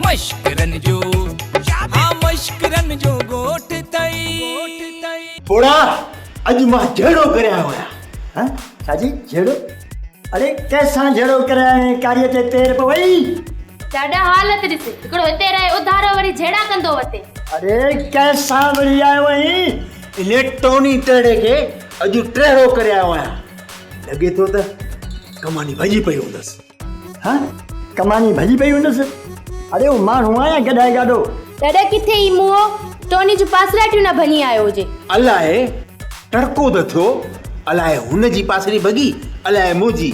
مشڪرن جو ها مشڪرن جو ڳوٺ اٿئي. پوڙها اڄ مان جهيڙو ڪري آيو آهيان. ها ڇا جي جهيڙو؟ اڙي ڪنهن سان جهيڙو ڪري آيو آهين ڪاريء تي پير پوئي. ڏاڏا حالت ڏس هڪڙو هتي رهي اڌارو وري جهيڙا ڪندو وتي. اڙي ڪنهن سان وڙهي آيو آهين؟ انهي ٽوني ٽهڙي کي اڄ ٽهڙو ڪري آيو آهيان. لڳي ٿو ته ڪماني ڀڄي پئي هوندس. ها ڪماني ڀڄي پئي هوندس. اڙي هو ماڻهو آ يا گڏهه گاڏو؟ ڏاڏا ڪٿي هي موهو ٽوني جون پاسراٽيون نه ڀڃي آيو هجي. الائي ٽڙڪو ته ٿيو، الائي هن جي پاسري ڀڳي، الائي منهنجي.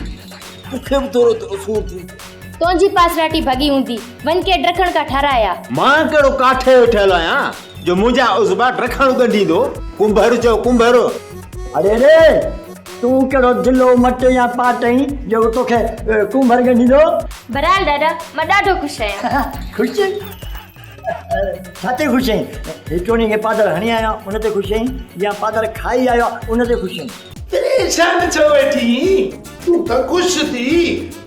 مون کي به ٿورو ٿورو سور ٿي پيو. تنهنجي پاسراٽي ڀڳي هوندي، وڃ ڪي ڊکڻ ڪا ٺهراء آ. مان ڪهڙو ڪاٺ جو ٺهيل آهيان جو منهنجا عضوا ڊکڻ ڳنڍيندو. ڪنڀر چئو ڪنڀر. اڙي اڙي تون ڪهڙو دلو مٽ يا پاٽ آهين جو توکي ڪنڀر ڳنڍيندو. بھرحال ڏاڏا مان ڏاڍو خوش آهيان. خوش؟ ڇا تي خوش آهين؟ هي ٽوني کي پادر هڻي آيو آهيان ان تي خوش آهين يا پادر کائي آيو آهيان ان تي خوش آهين؟ پريشان ڇو ويٺي آهين؟ تون ته خوش ٿي،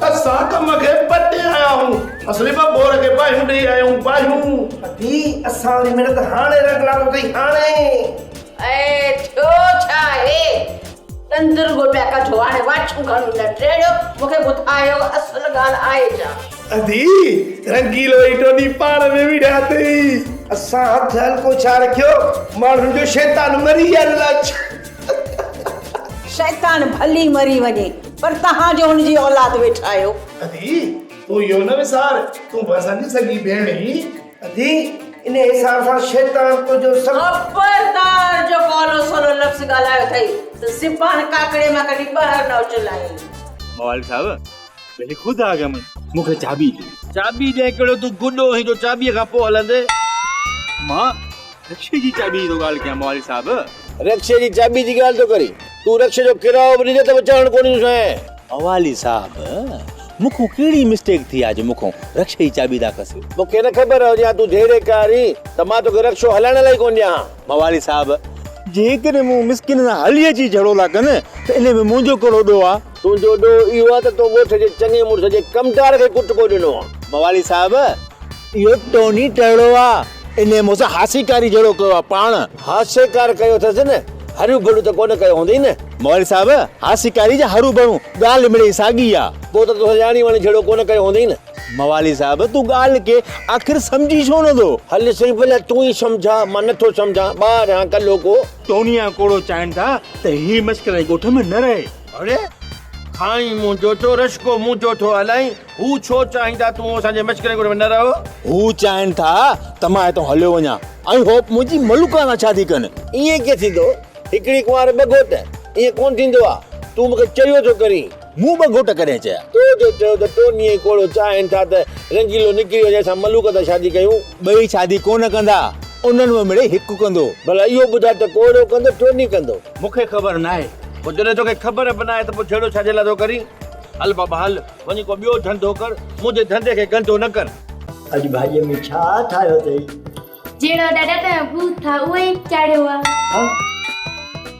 اسان ڪم کي پٽي آيا آهيون. اصلي ٻه ٻور کي باهيون ڏئي آيا آهيون، باهيون. ادي، اسان واري محنت هاڻي رنگ لاٿو اٿئي، هاڻي. اي ٿيو ڇا آهي؟ ڏند رڳو پيا ڪڍو، هاڻي واڇون گهڻيون نه ٽيڙيو، مون کي ٻڌايو اصل ڳالهه آهي ڇا؟ ادي، رنگيلو ۽ ٽوني پاڻ ۾ وڙهيا اٿئي. اسان هٿ هلڪو ڇا رکيو، ماڻهن جو شيطان مري يا نه ڇا؟ شيطان ڀلي مري وڃي، پر توهان جو هن جي اولاد ويٺا آهيو. ادي، تون اهو نه وسار، تون به اسان جي سڳي ڀيڻ آهين. ادي، انهيء حساب سان شيطان تنهنجو سڳو. خبردار جو ڪو اولو سولو لفظ ڳالهايو اٿئي ته زبان ڪاڪڙي مان ڪڍي ٻاهر نه اڇلائين. موالي صاحب، ڀلي خدا کي مڃ، مون کي چاٻي ڏي. چاٻي ڏئين ڪهڙو تون گڏو آهين جو چاٻيء کان پوء هلندين؟ مان رڪشي جي چاٻي جي ٿو ڳالهه ڪيان موالي صاحب. رڪشي جي چاٻي جي ڳالهه ٿو ڪرين؟ تون رڪشي جو ڪرايو به ڏيندين ته به چڙهڻ ڪونه ڏيندوسانء. موالي صاحب، مون کان ڪهڙي مسٽيڪ ٿي آهي جو مون کان رڪشي جي چاٻي ٿا کسيو؟ مون کي نه خبر هجي ها تون جهيڙي ڪار آهين ته مان توکي رڪشو هلائڻ لاء ئي ڪونه ڏيان ها. موالي صاحب، جيڪڏهن مون مسڪين سان هلي اچي جهيڙو ٿا ڪن ته انهي ۾ منهنجو ڪهڙو ڏوهه آهي؟ تنهنجو ڏوهه اهو آهي ته تو ڳوٺ جي چڱي مڙس جي ڪمدار کي ڪٽڪو ڏنو آهي. موالي صاحب، اهو ٽوني ٽهڙو آ، انهيء مون سان هاسيڪاري جهڙو ڪيو آ پاڻ. هاسيڪار ڪيو اٿس نه، هرو ڀرو ته ڪونه ڪيو هوندئي نه؟ موالي صاحب، هاسيڪاري يا هرو ڀرو، ڳالهه مڙئي ساڳي آ. پوء ته توسان ڄاڻي واڻي جهيڙو ڪونه ڪيو هوندئي نه؟ موالي صاحب، تون ڳالهه کي آخر سمجهين ڇو نه ٿو؟ هل سائين ڀلا تون ئي سمجهاء، مان نه ٿو سمجهان، ٻار آهيان ڪلهوڪو. ٽوني ۽ ڪوڙو چاهين ٿا ته هي مشڪري ڳوٺ ۾ نه رهي. اڙي! کائين منهنجو ٿو، رشڪو منهنجو ٿو هلائين، هو ڇو چاهيندا تون اسان جي مشڪري ڳوٺ ۾ نه رهو؟ هو چاهين ٿا ته مان هتان هليو وڃان ۽ هو منهنجي ملوڪا سان شادي ڪن. ائين ڪيئن ٿيندو؟ هڪڙي ڪنوار ٻه گهوٽ، ائين ڪونه ٿيندو آ. تون مون کي چريو ٿو ڪرين. مون ٻه گهوٽ ڪڏهن چيا؟ تو جو چيو ته ٽوني ۽ ڪوڙو چاهين ٿا ته رنگيلو نڪري وڃي اسان ملوڪ سان شادي ڪيون. ٻئي شادي ڪونه ڪندا، انهن مان مڙئي هڪ ڪندو. ڀلا اهو ٻڌاء ته ڪوڙو ڪندو ٽوني ڪندو؟ مون کي خبر ناهي. پوء جڏهن توکي خبر به ناهي ته پوء جهيڙو ڇا جي لاء ٿو ڪرين؟ هل بابا هل، وڃي ڪو ٻيو ڌنڌو ڪر، منهنجي ڌنڌي کي گندو نه ڪر. اڄ ڀاڄيء ۾ ڇا ٺاهيو اٿئي؟ جهڙو ڏاڏا ته ٻوٿ آ اهو ئي چاڙهيو آ. ها؟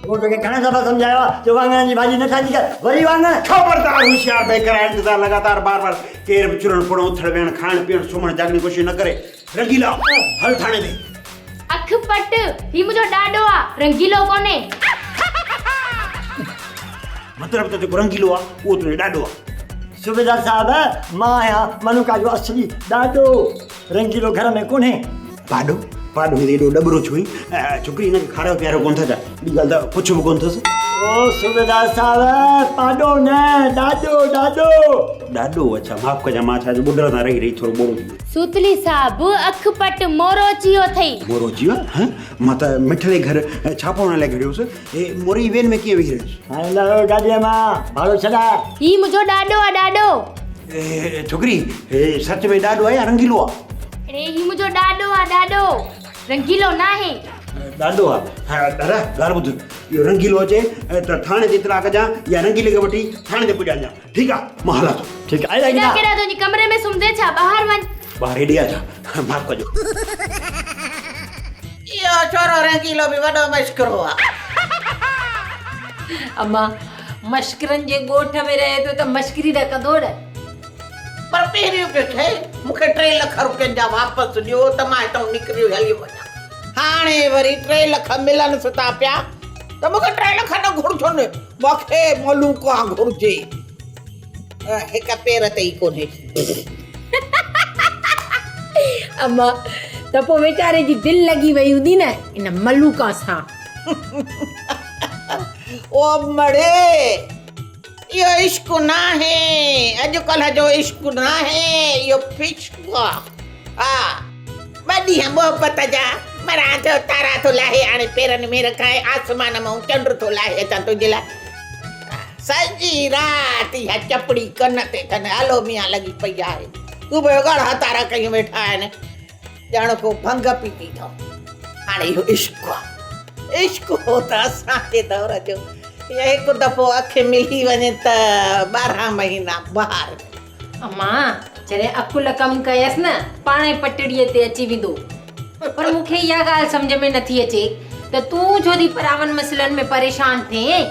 مون توکي گهڻا دفعا سمجهايو آ ته واڱڻن جي ڀاڄي نه ٺاهيندي ڪر، وري واڱڻ؟ خبردار هوشيار بيقرار انتظار لڳاتار بار بار ڪير به چرڻ پڻ اٿڻ ويهڻ کائڻ پيئڻ سمهڻ جاڳڻ جي ڪوشش نه ڪري رنگيلا هل ٿاڻي تي. اک پٽ، هي منهنجو ڏاڏو آ، رنگيلو ڪونهي. مطلب ته جيڪو رنگيلو آ اهو تنهنجو ڏاڏو آ. صوبيدار صاحب، مان آهيان منوڪا جو اصلي ڏاڏو، رنگيلو گهر ۾ ڪونهي. پاڏو، پاڏو هي ايڏو ڏٻرو ڇو آهين؟ ڇوڪري هن کي کارايو پياريو ڪونه ٿا ڇا؟ ٻي ڳالهه ته پڇيو به ڪونه اٿس. او صوبيدار صاحب، پاڏو نه، ڏاڏو، ڏاڏو. ڏاڏو، اڇا معاف ڪجان مان ڇا جو ٻڍڙ سان رهي رهي ٿورو ٻوڙو ٿي ويس. سوتلي صاحب، اک پٽ، مورو اچي ويو اٿئي. مورو اچي ويو؟ هه، مان ته مٺڙي گهر ڇاپو هڻڻ لاء گهڙيو هوس. هي موري وين ۾ ڪيئن ويهي رهيس؟ هاڻي لهو گاڏيء مان، ڀاڙو ڇڏاء. هي منهنجو ڏاڏو آ، ڏاڏو. ڇوڪري، هي سچ ۾ ڏاڏو آ يا رنگيلو آ؟ اڙي هي منهنجو ڏاڏو آ، ڏاڏو. رنگيلو ناهي. ڏاڏو آ. ها دادا، ڳالهه ٻڌ. اهو رنگيلو اچي ته ٿاڻي تي اطلاع ڪجان يا رنگيلي کي وٺي ٿاڻي تي پڄائجان. ٺيڪ آ، مان هلان ٿو. ٺيڪ آ، رنگيلا. ڪيڏانهن ڪيڏانهن تنهنجي ڪمري ۾ سمهندين ڇا؟ ٻاهر وڃ. ٻاهر هيڏي آ ڇا؟ معاف ڪجو. اهو ڇورو رنگيلو به وڏو مشڪرو آ. اما، مشڪرن جي ڳوٺ ۾ رهي ٿو ته مشڪري نه ڪندو نه. پر پهريون پيو ٺهي، مون کي ٽي لک روپين جا واپس ڏيو ته مان هتان نڪري هلي وڃان. هاڻي وري ٽي لک ملنس ٿا پيا ته مون کي ٽي لک نه گهرجن، مون کي ملوڪا گهرجي. هڪ پير تي ئي ڪونهي. اما، ته پوء ويچاري جي دل لڳي وئي هوندي نه ان ملوڪا سان. او مڙي! اهو عشق ناهي، اڄڪلهه جو عشق ناهي، اهو فشق آ. ها، ٻه ڏينهن محبت جا، مران ٿو تارا ٿو لاهي آڻي پيرن ۾ رکائي، آسمان مان چنڊ ٿو لاهي اچان تنهنجي لاء. سڄي رات اها چپڙي ڪن تي اٿن، هلو ميان لڳي پئي آهي. صبح جو ڳاڙها تارا ڪيون ويٺا آهن، ڄڻ ڪو ڀنگ پيتي اٿئون. هاڻي اهو عشق آ. عشق هو ته اسان جي دور جو. اها هڪ دفعو اک ملي وڃي ته 12 مهينا بهار. امان، جڏهن عقل ڪم ڪيس نه، پاڻهي پٽڙيء تي اچي ويندو. پر مون کي اها ڳالهه سمجهه ۾ نٿي اچي ته تون ڇو ٿي پراون مسئلن ۾ پريشان ٿئين؟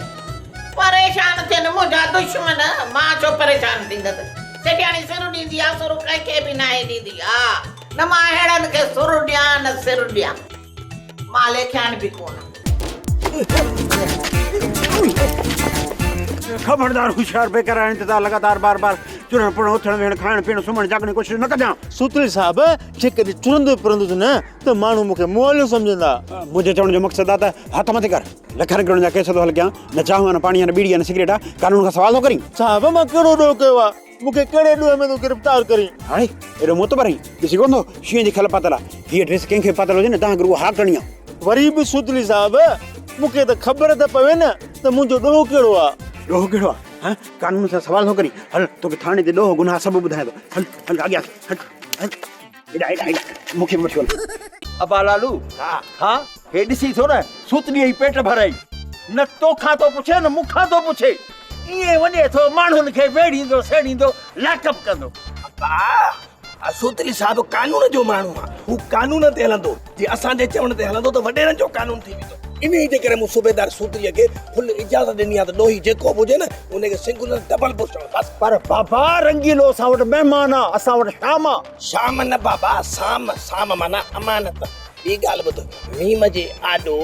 پريشان ٿين منهنجا دشمن، مان ڇو پريشان ٿيندس؟ سيٺياڻي سر ڏيندي آ، سر ڪنهن کي به ناهي ڏيندي. ها، نه مان اهڙن کي سر ڏيان نه سر ڏيان. مان ليکيان به ڪونه. خبردار هوشيار بيڪار آهن ته لڳاتار بار بار چرڻ پرڻ اٿڻ ويهڻ کائڻ پيئڻ سمهڻ جاڳڻ جي ڪوشش نه ڪجان. سوتري صاحب جيڪڏهن چرندو پرندس نه ته ماڻهو مون کي مئل سمجهندا. منهنجي چوڻ جو مقصد آ ته هٿ مٿي ڪر. لکن ڪروڙن جا ڪيس ٿو حل ڪيان نه چانهه آ نه پاڻي آ نه ٻيڙي آ نه سگريٽ آ قانون کان سوال ٿو ڪرين. صاحب مان ڪهڙو ڏوهه ڪيو آ. مون کي ڪهڙي ڏوهه ۾ تون گرفتار ڪرين؟ هاڻي ايڏو معتبر آهين، ڏسي ڪونه ٿو شينهن جي کل پاتل آ. هيء ڊريس ڪنهن کي به پاتل هجي نه تنهن کي رڳو هاڪ ڪرڻي آ. وري به سوتلي صاحب، مون کي ته خبر ته پوي نه ته منهنجو ڏوهه ڪهڙو آ؟ ڏوهه ڪهڙو آ؟ هان؟ قانون سان سوال ٿو ڪرين؟ هل توکي ٿاڻي تي ڏوهه گناهه سڀ ٻڌايان ٿو. هل هل اڳيان ٿي هل هل هيڏانهن هيڏانهن هيڏانهن مون کي به وٺي وڃ. ابا لالو، ها هي ڏسين ٿو نه سوتليء جي پيٽ ڀرئي. نه توکان ٿو پڇي نه مون کان ٿو پڇي. ائين وڃي ٿو ماڻهن کي ويڙهيندو سيڙهيندو لاڪ اپ ڪندو. ابا سوتلي صاحب قانون جو ماڻهو آ، هو قانون تي هلندو، جي اسان جي چوڻ تي هلندو ته وڏيرن جو قانون ٿي ويندو. انهي جي ڪري مون صوبيدار سوتلي کي فل اجازت ڏني آ ته ڏوهي جيڪو به هجي نه ان کي سنگل نه ڊبل بوسٽ هڻ بس. پر بابا رنگيلو اسان وٽ مهمان آ، اسان وٽ شام آ. شام نه بابا سام، سام معنيٰ امانت. ٻي ڳالهه ٻڌ، ميم جي آڏو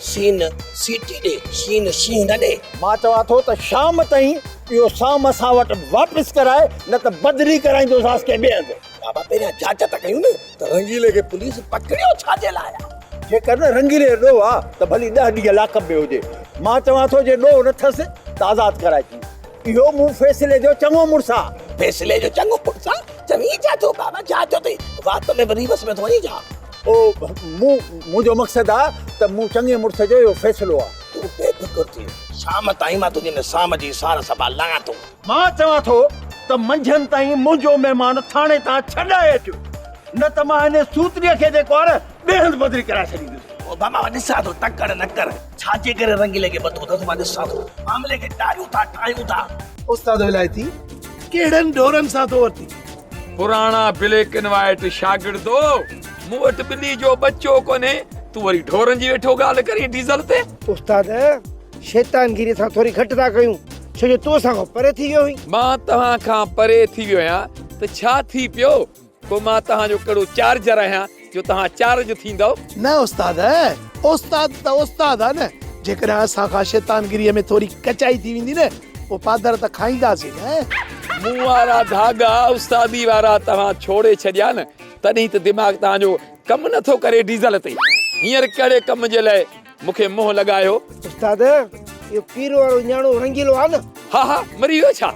سين سيٽي ڏي، شين شينهن نه ڏي. مان چوان ٿو ته شام تائين اهو سام اسان وٽ واپس ڪرائي نه ته بدلي ڪرائيندوسانس ڪنهن ٻئي هنڌ. بابا پهريان جاچ ته ڪيون نه ته رنگيلي کي پوليس پڪڙيو ڇا جي لاء آ. جيڪر نه رنگيلي جو ڏوهه آ ته ڀلي ڏهه ڏينهن لاڪ اپ ۾ هجي. مان چوان ٿو جي ڏوهه نه ٿس ته آزاد ڪرائجي. اهو مون فيصلي جو چڱو مڙس آ. فيصلي جو چڱو مڙس آ؟ چوين ڇا ٿو بابا ڇا ٿيو اٿئي؟ وات ۾ به ريوس ۾ ٿو وڃين ڇا؟ او مون منهنجو مقصد آ ته مون چڱي مڙس جو اهو فيصلو آ. تون بي فڪر ٿي شام تائين مان تنهنجي ان سام جي سار سنڀال لهان ٿو. مان چوان ٿو ته منجهند تائين منهنجو مهمان ٿاڻي تان ڇڏائي اچ نه ته مان هن سوتريء کي جيڪو آ نه ٻئي هنڌ بدلي ڪرائي ڇڏيندس. او بابا مان ڏسان ٿو تڪڙ نه ڪر. ڇا جي ڪري رنگيلي کي ٻڌو اٿس مان ڏسان ٿو. معاملي کي ٽاريون ٿا ٺاهيون ٿا. استاد ولايتي ڪهڙن ڍورن سان ٿو ورتي. پراڻا بليڪ اينڊ وائيٽ شاگردو، مون وٽ ٻلي جو ٻچو ڪونهي، تون وري ڍورن جي ويٺو ڳالهه ڪرين ڊيزل تي. استاد شيطانگيري اسان ٿوري گهٽ ٿا ڪيون ڇو جو تون اسان کان پري ٿي ويو هئين. مان توهان کان پري ٿي ويو آهيان ته ڇا ٿي پيو، پوء مان توهان جو ڪهڙو چارجر آهيان جو توهان چارج ٿيندؤ. نه استاد، استاد ته استاد آ نه، جيڪڏهن اسان کان شيطانگيريء ۾ ٿوري ڪچائي ٿي ويندي نه پوء پادر ته کائينداسين نه. مون وارا ڌاڳا استادي وارا توهان ڇوڙي ڇڏيا نه، تڏهن ته دماغ توهان جو ڪم نه ٿو ڪري ڊيزل تي. هينئر ڪهڙي ڪم جي لاء مون کي منهن لڳايو. استاد، اهو پير وارو نياڻو رنگيلو آ نه؟ ها ها، مري ويو ڇا؟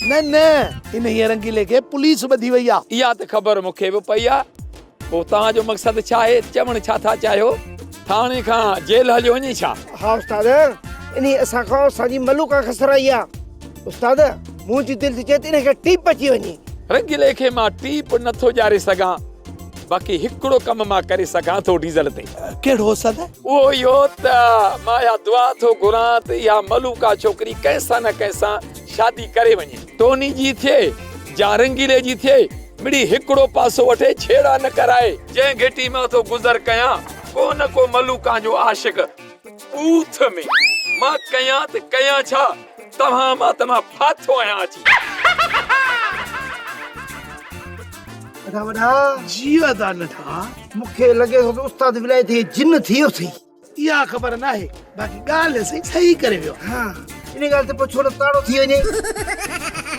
نه نه، انهيء رنگيلي کي پوليس ٻڌي وئي آ. اها ته خبر مون کي به پئي آ. پوء توهان جو مقصد ڇا آهي؟ چوڻ ڇا ٿا چاهيو؟ ٿاڻي کان جيل هليو وڃي ڇا؟ ها استاد، انهيء اسان کان اسان جي ملوڪا کسرائي آ. استاد، منهنجي دل ٿي چئي ته انهيء کي ٽيپ اچي وڃي. رنگيلي کي مان ٽيپ نه ٿو ڏياري سگهان. باقي هڪڙو ڪم مان ڪري سگهان ٿو ڊيزل تي. ڪهڙو استاد؟ اهو اهو ته مان اها دعا ٿو گهران ته اها ملوڪا ڇوڪري ڪنهن سان نه ڪنهن سان شادي ڪري وڃي. ٽوني جي ٿئي يا رنگيلي جي ٿئي، مڙئي هڪڙو پاسو وٺي ڇيڙا نه ڪرائي. جنهن گهٽي مان ٿو گذر ڪيان، ڪو نه ڪو ملوڪان جو عاشق ٻوٿ ۾. مان ڪيان ته ڪيان ڇا؟ توهان مان ته مان ڦاٿو آهيان اچي. ادا وڏا. جي ادا ننڍا. مون کي لڳي ٿو ته استاد ولايت کي جن ٿي ويو اٿئي. اها خبر ناهي باقي ڳالهه سائين صحيح ڪري ويو. ها ان ڳالهه تي پوء ڇو نه تاڙو ٿي وڃي.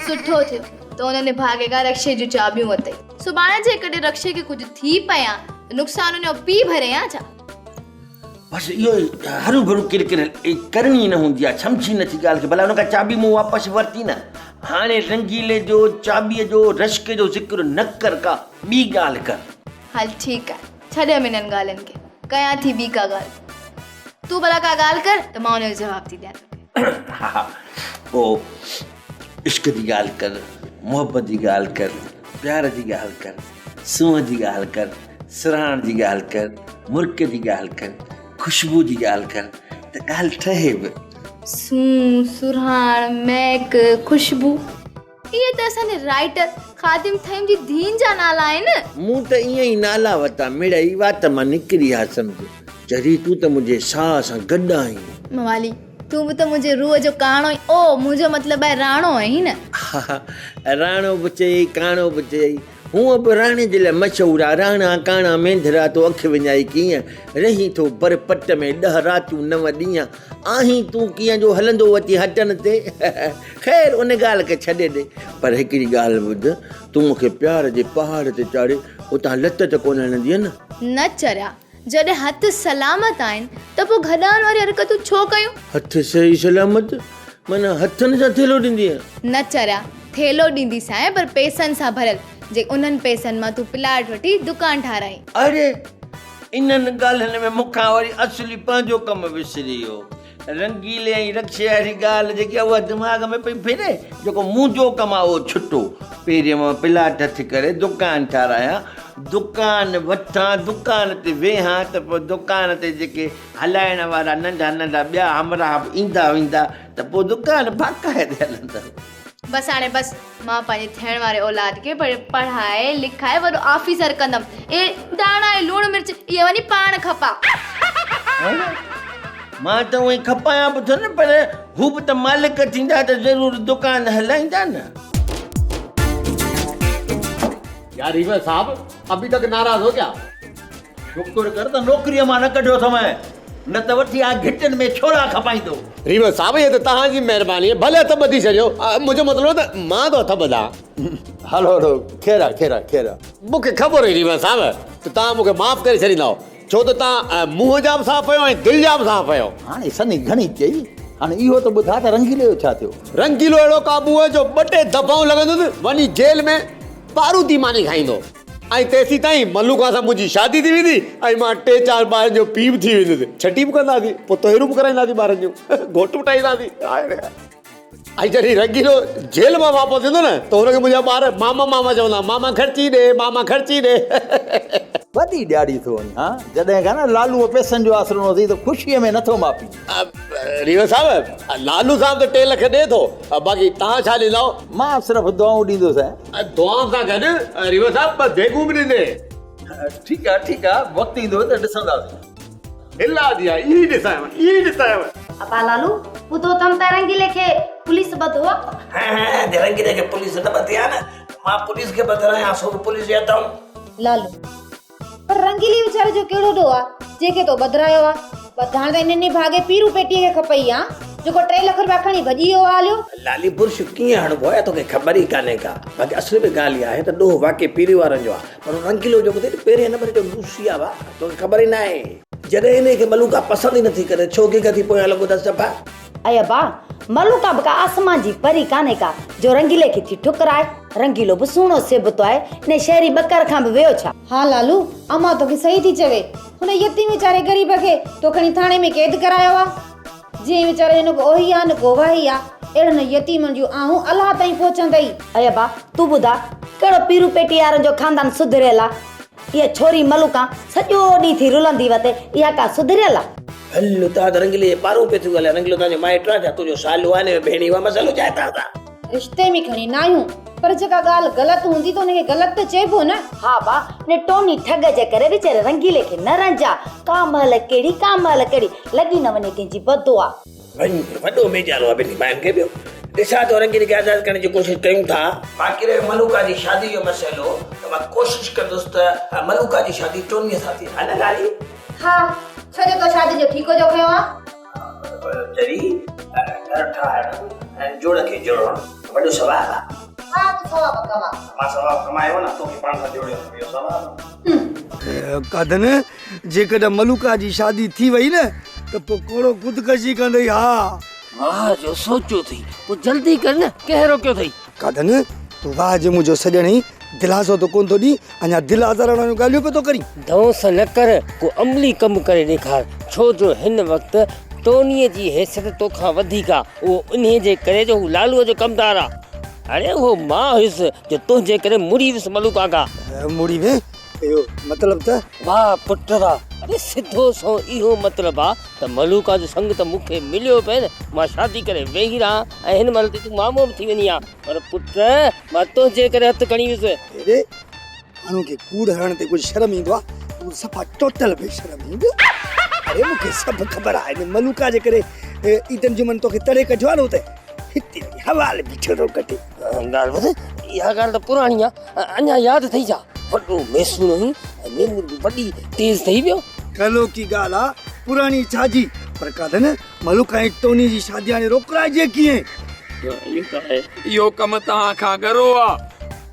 سٺو ٿيو ته ان نڀاڳي کان رڪشي جون چاٻيون ورتئي. سڀاڻي جيڪڏهن رڪشي کي ڪجهه ٿي پئي ها ته نقصان ان جو پيء ڀري ها ڇا؟ بس اهو ئي هرو ڀرو ڪر ڪر ڪرڻي نه هوندي آهي، سمجهي نه ٿي ڳالهه کي. ڀلا ان کان چاٻي مون واپس ورتي نه. هاڻي رنگيلي جو چاٻيء جو رشڪ جو ذڪر نه ڪر ڪا ٻي ڳالهه ڪر. هل ٺيڪ آهي ڇڏيم انهن ڳالهين کي، ڪيان ٿي ٻي ڪا ڳالهه. تون ڀلا ڪا ڳالهه ڪر ته مان ان جو جواب ٿي ڏيان توکي. ها پوء عشق جي ڳالهه ڪر، محبت جي ڳالهه ڪر، پيار جي ڳالهه ڪر، سونهن جي ڳالهه ڪر، سرهاڻ جي ڳالهه ڪر، مرڪ جي ڳالهه ڪر، خوشبو جي ڳالهه ڪر ته ڳالهه ٺهي به. سونهن، سرهاڻ، مهڪ، خوشبو اهي ته اسان جي رائيٽر خادم ٿهيم جي ڌيئن جا نالا آهن. مون ته ائين ئي نالا ورتا، مڙئي وات مان نڪري ها سمجهه. چري تون ته منهنجي ساهه سان گڏ آهين. موالي تون به ته منهنجي روح جو ڪاڻو ۽ او منهنجو مطلب آهي راڻو آهين نه. ها راڻو به چيئي ڪاڻو به چيئي. هونء به راڻي جي لاء مشهور آ. راڻا ڪاڻا مينڌرا تو اک وڃائي ڪيئن. رهين ٿو بر پٽ ۾ ڏهه راتيون نو ڏينهن. آهين تون ڪيئن جو هلندو وتين هٽن تي. خير ان ڳالهه کي ڇڏي ڏي. پر هڪڙي ڳالهه ٻڌ تون مون کي پيار جي پهاڙ تي چاڙهي اتان لت ته ڪونه هڻندينء نه. نه چريا جڏهن هٿ سلامت آهن ته پوء گڏهن واريون حرڪتون ڇو ڪيون؟ هٿ صحيح سلامت؟ معنيٰ هٿن سان ٿيلهو ڏيندينء؟ نه چريا، ٿيلهو ڏينديسانء پر پئسن سان ڀريل، جي انهن پئسن مان تون پلاٽ وٺي دڪان ٺاهرائين. اڙي! انهن ڳالهين ۾ مون کان وري اصلي پنهنجو ڪم وسري ويو. رنگيلي ۽ رڪشي واري ڳالهه جيڪي آهي اها دماغ ۾ پئي ڦري. جيڪو منهنجو ڪم آهي اهو ڇٽو. پهرين مان پلاٽ هٿ ڪري دڪان ٺارايان، دڪان وٺان، دڪان تي ويهان ته پوء دڪان تي جيڪي هلائڻ وارا ننڍا ننڍا ٻيا همراهه به ايندا ويندا ته پوء دڪان باقاعدي هلندو. بس هاڻي بس، مان پنهنجي ٿيڻ واري اولاد کي پڙهائي لکائي وڏو آفيسر ڪندم. اهي داڻا ۽ لوڻ مرچ اهي وڃي پاڻ کپا. مان ته اونئين کپايان به ٿو نه پر هو به ته مالڪ ٿيندا ته ضرور دڪان هلائيندا نه. يار ريور صاحب ابي تڪ ناراض هو ڪيا. شڪر ڪر ته نوڪريء مان نه ڪڍيو اٿمئين، نه ته وٺي ها گهٽين ۾ ڇولا کپائيندو. ريور صاحب اها ته توهان جي مهرباني آهي، ڀلي هٿ ٻڌي ڇڏيو، منهنجو مطلب ته مان ٿو هٿ ٻڌان. هلو هلو خير آ خير آ خير آ. مون کي خبر هئي ريور صاحب ته توهان مون کي معاف ڪري ڇڏيندؤ، ڇو ته توهان منهن جا به صاف آهيو ۽ دل جا به صاف آهيو. هاڻي سني گهڻي چئي، هاڻي اهو ته ٻڌاء ته رنگيلي جو ڇا ٿيو؟ رنگيلو اهڙو قابو آهي جو ٻه ٽي دفعائون لڳندس، وڃي جيل ۾ بارودي ماني کائيندو. ۽ تيسيتائين ملوڪا سان منهنجي شادي ٿي ويندي ۽ مان ٽي چار ٻارن جو پيء به ٿي ويندس. ڇٺي به ڪنداسين، پوء طهرون به ڪرائينداسين ٻارن جون، گهوٽ به ٺاهينداسين. هاء ري هاء. ۽ جڏهن رنگيلو جيل مان واپس ايندو نه ته هن کي منهنجا ٻار ماما ماما چوندا، ماما خرچي ڏي، ماما خرچي ڏي. وڏي ڏياڙي ٿو وڃين ها، جڏهن کان نه لالوء پئسن جو آسرو نه اٿئي ته خوشيء ۾ نٿو ماپين. ريور صاحب، لالو صاحب ته 3 لک ڏي ٿو، باقي توهان ڇا ڏيندؤ؟ مان صرف دعائون ڏيندوسانء. دعائن سان گڏ ريور صاحب ٻه ديڳون به ڏيندي. ٺيڪ آ ٺيڪ آ وقت ايندو ته ڏسنداسين. هلا جي آ اهي ڏسايو اهي ڏسايو. ابا لالو ٻڌو اٿم ته رنگيلي کي پوليس ٻڌو آ. هين جي رنگيلي کي پوليس نه ٻڌي آ نه ته مان پوليس کي ٻڌرايان سو به پوليس جي هٿئون. لالو پر رنگيلي ويچاري جو ڪهڙو ڏوهه آ جنهن کي تو ٻڌرايو آ. ٻڌائڻ ته ان نڀاڳي پيرو پيٽيء کي کپئي ها جيڪو 3 لک رپيا کڻي ڀڄي ويو آ هليو. لالي برش ڪيئن هڻبو آهي توکي خبر ئي ڪانهي ڪا. باقي اصل ۾ ڳالهه اها آهي ته ڏوهه واقعي پيري وارن جو آ پر هو رنگيلو جيڪو اٿئي نه پهرين نمبر جو لوسي آ ڀاء توکي خبر ئي ناهي. جڏهن انهي کي ملوڪا پسند ئي نٿي ڪري ڇو گيگهه ٿي پويان لڳو اٿس صفا. اي ابا ملوڪا به ڪا آسمان جي پري ڪانهي ڪا جو رنگيلي کي ٿي ٺڪرائي. رنگيلو به سهڻو سيبتو آهي انهي شهري ٻڪر کان به ويو ڇا. ها لالو امان توکي صحيح ٿي چوي. هن يتيم ويچاري غريب کي تو کڻي ٿاڻي ۾ قيد ڪرايو آ. جنهن ويچاري جو نه ڪو اوهي آ نه ڪو واهي آ. اهڙن يتيمن جون آهون الله تائين پهچندئي. اي ابا تون ٻڌاء ڪهڙو پيرو پيٽي يارن جو خاندان سڌريل آ. اها ڇوري ملوڪان سڄو ڏينهن ٿي رلندي وتي اها ڪا سڌريل آ. هل اتان ته رنگيلي جي پارون پئي ٿيون ڳالهائين. رنگيلو تنهنجو مائٽ آ ڇا تنهنجو سالو آ نه ڀيڻي اها مسئلو ڇا آهي توهان سان. رشتي ۾ کڻي ناهيون پر جيڪا ڳالهه غلط هوندي ته ان کي غلط ته چئبو نه. ها با، ان ٽوني ٺڳ جي ڪري ويچاري رنگيلي کي نه رنجاء، ڪا مهل ڪهڙي ڪا مهل ڪهڙي، لڳي نه وڃي ڪنهن جي بددعا. وڃ وڏو ميڄالو آ ٻنهي ماين کي ٻيو. ڏسان ٿو رنگيلي کي آزاد ڪرڻ جي ڪوشش ڪيون ٿا. باقي رهيو ملوڪا جي شادي جو مسئلو ته مان ڪوشش ڪندس ته ملوڪا جي شادي ٽونيء سان ٿئي. ها نه لالي؟ ها، ڇو جو تو شادي جو ٺيڪو جو کنيو آ. پر چري، گهر ٺاهڻ ۽ جوڙ کي جوڙڻ وڏو ثواب آ. ها تون ثواب ڪما. مان ثواب ڪمايو نه، توکي پاڻ سان جوڙيو اٿم، اهو ثواب آ. قادن، جيڪڏهن ملوڪا جي شادي ٿي وئي نه ته پوء ڪوڙو خودڪشي ڪندئي ها. واهه جو سوچيو اٿئي، پوء جلدي ڪر نه، ڪنهن روڪيو اٿئي؟ قادن، تون واهه جو منهنجو سڄڻ آهين، دلاسو ته ڪونه ٿو ڏين، اڃا دل آزارڻ واريون ڳالهيون پيو ٿو ڪرين. ڌونس نه ڪر، ڪو عملي ڪم ڪري ڏيکار، ڇو جو هن وقت ٽونيء جي حيثيت توکان وڌيڪ آ، اهو انهيء جي ڪري جو هو لالوء جو ڪمدار آ. اڙي اهو مان هيس جو تنهنجي ڪري مڙي ويس ملوڪا کان. مڙي وين؟ اهو مطلب ته؟ واهه پٽ واهه، اڙي سڌو سنئون اهو مطلب آ ته ملوڪا جو سڱ ته مون کي مليو پئي نه، مان شادي ڪري ويهي رهان ۽ هن مهل تي تون مامو به ٿي وڃين ها، پر پٽ مان تنهنجي ڪري هٿ کڻي ويس. اڙي ماڻهو کي ڪوڙ هڻڻ تي ڪجهه شرم ايندو آ، تون صفا ٽوٽل بي شرم آهين. اڙي مون کي سڀ خبر آ، هن ملوڪا جي ڪري عيدن جمعن توکي تڙي ڪڍيو آ نه اتي، هتي وڃي حوال بيٺو ٿو ڪڍي. ڳالهه ٻڌ، اها ڳالهه ته پراڻي آ، اڃا ياد اٿئي ڇا؟ وڏو ميسوڻو هئين ۽ ميموري به وڏي تيز اٿئي پيو. ڪلهوڪي ڳالهه آ، پراڻي ڇا جي؟ پر ڪاڏن ملوڪ ۽ ٽوني جي شادي هاڻي روڪرائجي ڪيئن؟ اهو ڪم توهان کان ڳرو آ،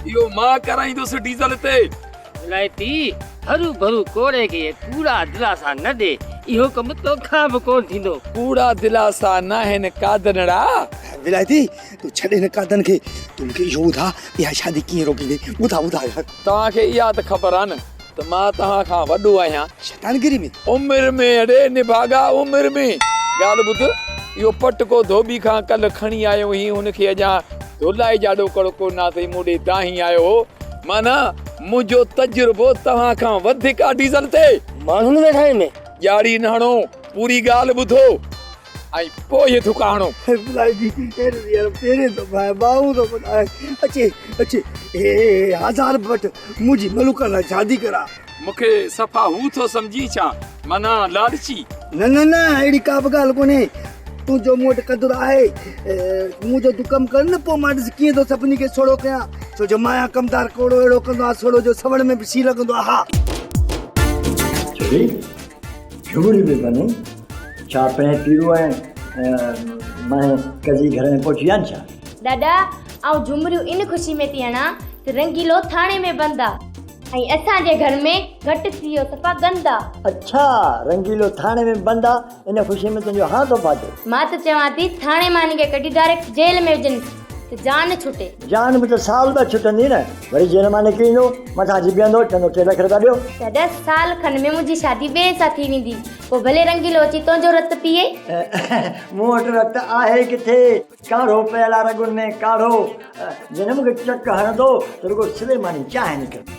اهو مان ڪرائيندس ڊيزل تي. ولائتي، هرو ڀرو ڪوڙي کي ڪوڙا دلاسا نه ڏي، اهو ڪم توکان به ڪونه ٿيندو. ڪوڙا دلاسا ناهن قادنڙا. ولائتي، تون ڇڏ هن قادن کي، تون مون کي اهو ٻڌاء اها شادي ڪيئن روڪيندين؟ ٻڌاء ٻڌاء يار. توهان کي اها ته خبر آ نه ته مان توهان کان وڏو آهيان. شيطانگيري ۾. عمر ۾ اڙي نڀاڳا عمر ۾. ڳالهه ٻڌ، اهو پٽڪو ڌوٻي کان ڪلهه کڻي آيو هئين، هن کي اڃا ڌولائي جا ڏوڪڙ ڪو نه اٿئي، مون ڏي دانهين آيو هو. معنيٰ منهنجو تجربو توهان کان وڌيڪ آ ڊيزل تي. ماڻهن ويٺا آهن ۾. ڄاڙي نه هڻو، پوري ڳالهه ٻڌو ۽ پوء هي ٿڪا هڻو. ڀلائي يار پهرين ٿو ڀائي ٻانهون ٿو ٻڌائي اچي اچي هي هزار به وٺ منهنجي ملوڪا سان شادي ڪراء. مون کي صفا هو ٿو سمجهين ڇا؟ معنيٰ لالچي. نه نه نه اهڙي ڪا به ڳالهه ڪونهي تنهنجو مون وٽ قدر آهي منهنجو تون ڪم ڪر نه پوء مان ڏس ڪيئن ٿو سڀني کي سوڙهو ڪيان ڇو جو مايا ڪمدار ڪوڙو اهڙو ڪندو آهي سوڙهو جو سوڙ ۾ به سي لڳندو آهي ها. ڇوري جهڳڙي به بني ڇا پڻهين پيرو ۽ مانهين قضي گهر ۾ پهچي ويا آهن ڇا؟ ڏاڏا آئون جهمريون ان خوشي ۾ ٿي هڻان ته رنگيلو ٿاڻي ۾ بند آ ۽ اسان جي گهر ۾ گهٽ ٿي ويو صفا گند آ. اڇا رنگيلو ٿاڻي ۾ بند آ ان خوشي ۾ تنهنجو هانء ٿو ڦاٽي. مان ته چوان ٿي ٿاڻي مان هن کي ڪڍي ڊائريڪٽ جيل ۾ وجهنس ته جان ڇٽي. جان به ته سال ٻه ڇٽندي نه، وري جيل مان نڪري ايندو، مٿان اچي بيهندو، چوندو 3 لک رپيا ڏيو. ڏاڏا سال کن ۾ منهنجي شادي ٻئي سان ٿي ويندي، پوء ڀلي رنگيلو اچي تنهنجو رت پيئي. مون وٽ رت آهي ڪٿي، ڪاڙهو پيل آ رڳن ۾ ڪاڙهو، جڏهن مون کي چڪ هڻندو ته رڳو سليماني چانهه نڪرندي.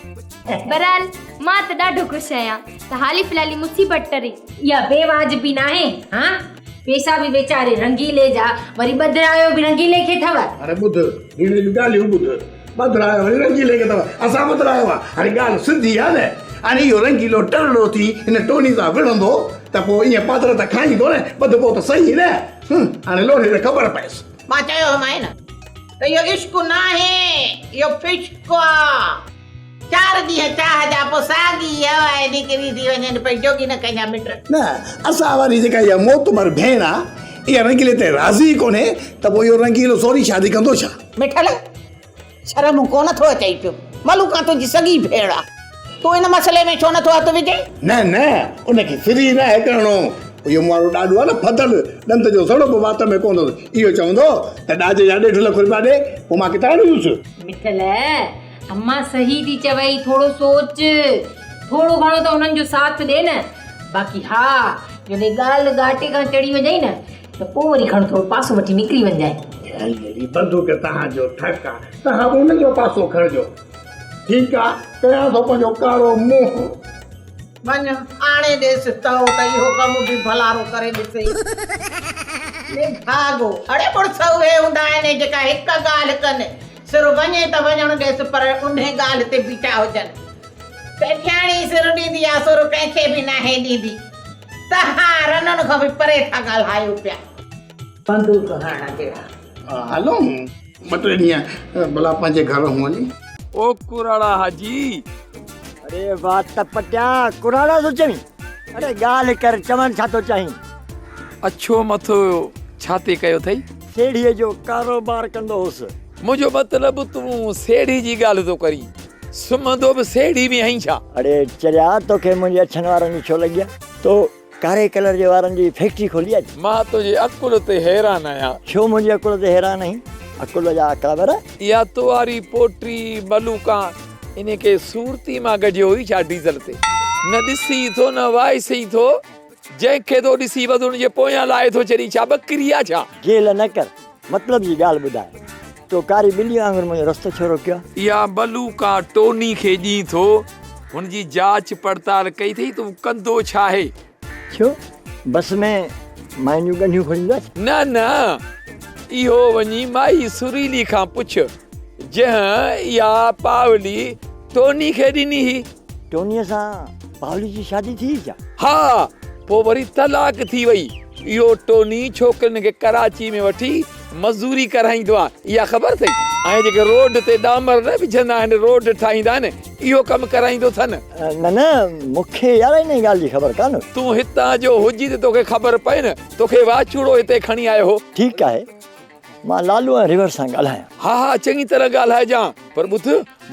بهرحال مان ته ڏاڍو خوش آهيان ته حالي في الحال هي مصيبت ٽري. اها بي واجبي ناهي هان؟ پيسا به ويچاري رنگيلي جا، وري ٻڌرايو به رنگيلي کي اٿو. هاڻي ٻڌ، ڀيڻ جون ڳالهيون ٻڌ. ٻڌرايو وري رنگيلي کي اٿو. اسان ٻڌرايو آ. هاڻي ڳالهه سڌي آ نه. هاڻي اهو رنگيلو ٽرڙو ٿي هن ٽوني سان وڙهندو ته پوء ائين پادر ته کائيندو نه. ٻڌبو ته سهي نه. هن، هاڻي لوڙهي ته خبر پئيس. مان چيو هومانء نه ته اهو عشق ناهي، اهو فشق آ. چار ڏينهن چاهه جا پوء ساڳي هوا ۽ نڪري ٿي وڃين پئي جوڳي نه ڪنهن جا مٽ. نه اسان واري جيڪا اها موتمر ڀيڻ آ اها رنگيلي تي راضي ئي ڪونهي ته پوء اهو رنگيلو زوري شادي ڪندو ڇا؟ مٺل شرم ڪونه ٿو اچئي پيو ملوڪان تنهنجي سڳي ڀيڻ آ تون ان مسئلي ۾ ڇو نه ٿو هٿ وجهين؟ نه نه ان کي فري ناهي ڪرڻو اهو مون وارو ڏاڏو آ نه ڦٿل ڏند جو سڙو به وات ۾ ڪونه اٿس اهو چوندو ته ڏاجي جا ڏيڍ لک رپيا ڏي پوء مان ڪٿان آڻيندس. مٺل امان صحيح ٿي چوئي ٿورو سوچ ٿورو گهڻو ته انهن جو ساٿ ڏي نه باقي ها جڏهن ڳالهه ڳاٽي کان چڙهي وڃئي نه ته پوء وري کڻ ٿورو پاسو وٺي نڪري وڃجانء. جهلي بندوق توهان جو ٺڪ آ توهان به ان جو پاسو کڻجو ٺيڪ آ ڪيان ٿو پنهنجو ڪارو منهن. وڃ آڻي ڏيس تئو ته اهو ڪم به ڀلارو ڪري ڏسي. نڀاڳو، اڙي مڙس اهي هوندا آهن جيڪا هڪ ڳالهه ڪن، سر وڃي ته وڃڻ ڏيس پر انهي ڳالهه تي بيٺا هجن. سيٺياڻي سر ڏيندي آ سر ڪنهن کي به ناهي ڏيندي. تهان رنن کان به پري ٿا ڳالهايو پيا. بندوق هڻڻ جهڙا. هلون ٻه ٽي ڏينهن ڀلا پنهنجي گهر رهون وڃي. او ڪراڙا حاجي. اڙي وات پٽيا ڪراڙا ٿو چوين؟ اڙي ڳالهه ڪر چوڻ ڇا ٿو چاهين؟ اڇو مٿو ڇا تي ڪيو اٿئي؟ سيڙهيء جو ڪاروبار ڪندو هوس. منهنجو مطلب تون سيڙهي جي ڳالهه ٿو ڪرين، سمهندو به سيڙهي ۾ آهين ڇا؟ اڙي چريا توکي منهنجي اڇن وارن جي ڇو لڳي آ؟ تو ڪاري ڪلر جي وارن جي فيڪٽري کولي آ ڇا؟ مان تنهنجي عقل تي حيران آهيان. ڇو منهنجي عقل تي حيران آهين؟ عقل جا اڪابر. اها تو واري پوٽي ملوڪان انهي کي سورتي مان گڍيو هئي ڇا ڊيزل تي؟ نه ڏسي ٿو نه وائسي ٿو، جنهن کي ٿو ڏسي بس ان جي پويان لاهي ٿو ڇڏي، ڇا ٻڪري آ ڇا؟ گيل نه ڪر، مطلب جي ڳالهه ٻڌاء. تو ڪاري ٻلي وانگر منهنجو رستو ڇو روڪيو آ؟ اها ملوڪان ٽوني کي ڏين ٿو، هن جي جاچ پڙتال ڪئي اٿئي ته هو ڪندو ڇا آهي؟ ڇو؟ بس ۾ ماين جون ڳنڍيون کوليندو آ ڇا؟ نه نه، اهو وڃي مائي سريلي کان پڇ، جنهن اها پاولي ٽوني کي ڏني هئي. ٽونيء سان پاولي جي شادي ٿي هئي ڇا؟ ها، پوء وري طلاق ٿي وئي. اهو ٽوني ڇوڪرين کي ڪراچي ۾ وٺي مزوري ڪرائيندو آ، اها خبر اٿئي؟ ۽ جيڪي روڊ تي ڏامر نه وجهندا آهن، روڊ ٺاهيندا آهن، اهو ڪم ڪرائيندو اٿن. نه نه، مون کي يار انهيء ڳالهه جي خبر ڪانه هئي. تون هتان جو هجين ته توکي خبر پئي نه، توکي واچوڙو هتي کڻي آيو هو. ٺيڪ آهي، مان لالو ۽ ريور سان ڳالهايان. ها ها، چڱي طرح ڳالهائجان، پر ٻڌ،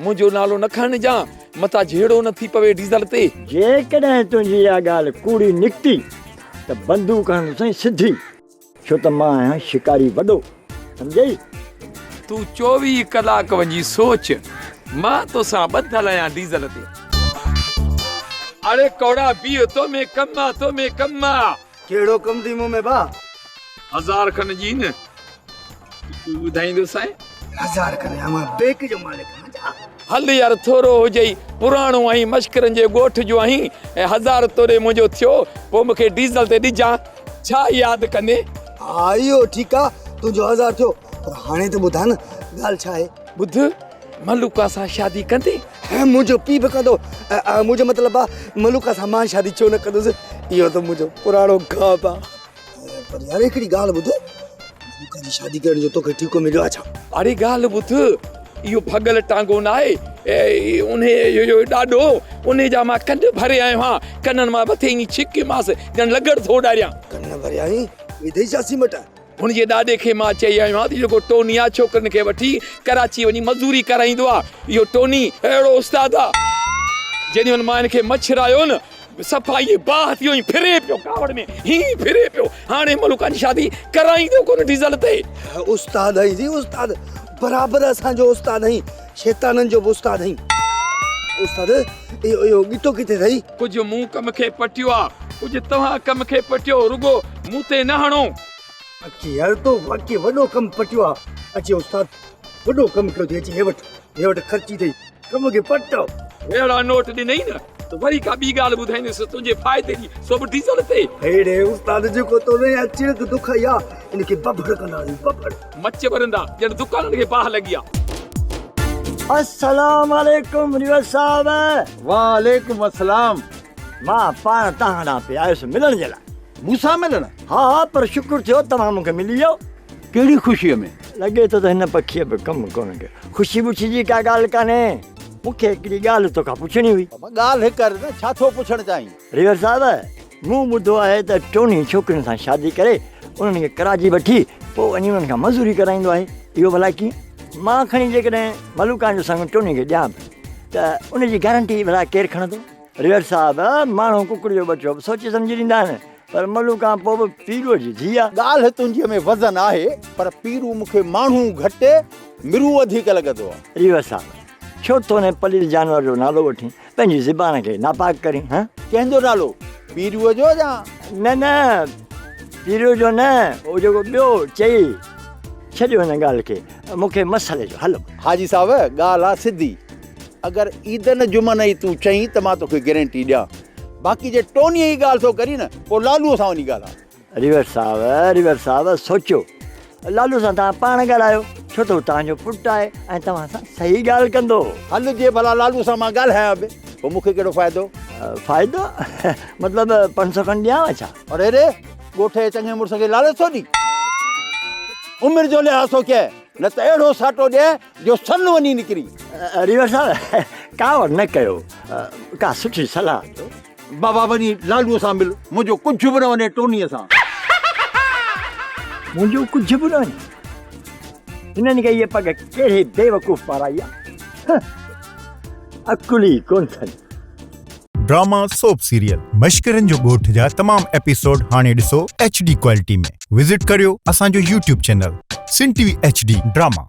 منهنجو نالو نه کڻجان، متان جهيڙو نه ٿي پوي ڊيزل تي. جيڪڏهن تنهنجي اها ڳالهه ڪوڙي نڪتي ته بندوق هڻندوسانء سڌي. ڇو ته مان آهيان شڪاري وڏو، سمجهئي؟ تون 24 ڪلاڪ وڃي سوچ، مان توسان ٻڌل آهيان ڊيزل تي. اڙي ڪوڙا بيهه، تو ۾ ڪم آ، تو ۾ ڪم آ. ڪهڙو ڪم ٿي مون ۾ ڀاء؟ هزار کن جي نه تون ٻڌائيندوسانء. هزار کن يا مان بيڪ جو مالڪ آهيان ڇا؟ هل يار ٿورو هجئي، پراڻو آهين، مشڪرن جي ڳوٺ جو آهين ۽ هزار توڏي منهنجو ٿيو، پوء مون کي ڊيزل تي ڏجان. ڇا ياد ڪندين؟ ها اهو ٺيڪ آ، تنهنجو هزار ٿيو، پر هاڻي ته ٻڌاء نه ڳالهه ڇا آهي؟ ٻڌ، ملوڪا سان شادي ڪندين؟ ها منهنجو پيء به ڪندو، منهنجو مطلب آ ملوڪا سان مان شادي ڇو نه ڪندس، اهو ته منهنجو پراڻو خواب آ. پر يار هڪڙي ڳالهه ٻڌ، ملوڪا جي شادي ڪرڻ جو توکي ٺيڪو مليو آ ڇا؟ اڙي ڳالهه ٻڌ، اهو ڀڳل ٽانگو ناهي، انهيء جو ڏاڏو، انهيء جا مان ڪن ڀري آيو آهيان، ڪنن مان مٿي ائين ڇڪيمانس ڄڻ لغڙ ٿو اڏاريان. ڪن ڀريا آهين؟ وڌئي ڇا سيمٽ؟ هن جي ڏاڏي کي مان چئي آيو آهيان ته جيڪو ٽوني آ ڇوڪرين کي وٺي ڪراچي وڃي مزوري ڪرائيندو آ، اهو ٽوني اهڙو استاد آ، جيڏي مهل مان هن کي مڇرايو نه، صفا ائين باهه ٿي وئي، ڦري پيو ڪاوڙ ۾ هيئن ڦري پيو، هاڻي ملوڪان جي شادي ڪرائيندو ڪونه ڊيزل تي. استاد آهين جي استاد، برابر اسان جو استاد آهين، شيطانن جو به استاد آهين. استاد اهو اهو ڳٽو ڪٿي اٿئي؟ ڪجهه مون ڪم کي پٽيو آ، ڪجهه توهان ڪم کي پٽيو، رڳو مون تي نه هڻو. اچي يار تو واقعي وڏو ڪم پٽيو آ، اچي استاد وڏو ڪم ڪيو اٿئي، اچي هي وٺ هي وٺ خرچي اٿئي، ڪم کي پٽ. اهڙا نوٽ ڏنئي نه ته وري ڪا ٻي ڳالهه ٻڌائيندس تنهنجي فائدي جي، سو به ڊيزل تي. هيڙي استاد جيڪو تو ۾ اها چڙڪ دکائي آ، ان کي بڀڙ ڪنداسين بڀڙ. مچ ٻرندا ڄڻ دڪانن کي باهه لڳي آ. السلام عليڪم ريور صاحب. وعليڪم السلام. مان پاڻ توهان ڏانهن پئي آيس ملڻ جي لاء. مون سان ملڻ؟ ها ها پر شڪر ٿيو توهان مون کي ملي ويو. ڪهڙي خوشيء ۾؟ لڳي ٿو ته هن پکيء به ڪم ڪونه ڪيو. خوشي ٻشي جي ڪا ڳالهه ڪانهي. مون کي هڪڙي ڳالهه توکان پڇڻي هئي. بابا ڳالهه ڪر نه، ڇا ٿو پڇڻ چاهين؟ ريور صاحب، مون ٻڌو آهي ته ٽوني ڇوڪرين سان شادي ڪري انهن کي ڪراچي وٺي پوء وڃي انهن کان مزوري ڪرائيندو آهي. اهو ڀلا ڪيئن؟ مان کڻي جيڪڏهن ملوڪان جو سڱ ٽوني کي ڏيان به ته ان جي گارنٽي ڀلا ڪير کڻندو؟ ريور صاحب، ماڻهو ڪڪڙ جو ٻچو به سوچي سمجهي ڏيندا آهن، پر ملوڪان پوء به پيروء جي ڌيء آ. ڳالهه تنهنجيء ۾ وزن آهي، پر پيرو مون کي ماڻهو گهٽ، مرو وڌيڪ لڳندو آ. ريور صاحب، ڇو ٿو انهيء پليت جانور جو نالو وٺين، پنهنجي زبان کي ناپاڪ ڪرين، هان؟ ڪنهن جو نالو؟ پيروء جو يا؟ نه نه، پيروء جو نه، اهو جيڪو ٻيو چئي. ڇڏيو هن ڳالهه کي، مون کي مسئلي جو حل ٻڌاء. حاجي صاحب، ڳالهه آ سڌي. اگر عيدن جمعن جي تون چئين ته مان توکي گرنٽي ڏيان. باقي جي ٽونيء جي ڳالهه ٿو ڪرين نه، پوء لالوء سان وڃي ڳالهاء. ريور صاحب، ريور صاحب، سوچيو. لالو سان توهان پاڻ ڳالهايو، ڇو ته هو توهان جو پٽ آهي ۽ توهان سان صحيح ڳالهه ڪندو. هل جي ڀلا لالوء سان مان ڳالهايان به، پوء مون کي ڪهڙو فائدو؟ فائدو؟ مطلب 500 کن ڏيانو ڇا؟ اڙي ري، ڳوٺ جي چڱي مڙس کي لالچ ٿو ڏين؟ عمر جو لحاظ ٿو ڪيئي، نه ته اهڙو ساٽو ڏيانء جو سن وڃي نڪري. ريور صاحب ڪاوڙ نه ڪيو، ڪا سٺي صلاح ڏيو. بابا وڃي لالوء سان مل، منهنجو ڪجهه به نه وڃي ٽونيء سان. منهنجو ڪجهه به نه وڃي. هنن کي هيء پڳ ڪهڙي بيوقوف پارائي آ. هه عقل ئي ڪونه اٿن. ڊراما سوپ سيريل مشڪرن جو ڳوٺ جا تمام ايپيسوڊ هاڻي ڏسو ايڇ ڊي ڪوالٽي ۾ وزٽ ڪريو اسان جو YouTube channel Sindh T V H D drama.